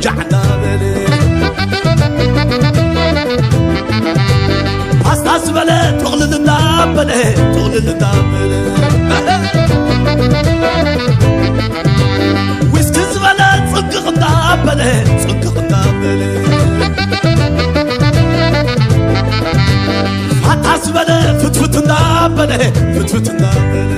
ጃዕ እንዳበለ ፓስታ ዝበለ ጥቕልል እንዳበለ ጥቕልል እንዳበለ ዊስኪ ዝበለ ጽንቅቕ እንዳበለ ጽንቅቕ እንዳበለ ፋታ ዝበለ ፍትፍት እንዳበለ ፍትፍት እንዳበለ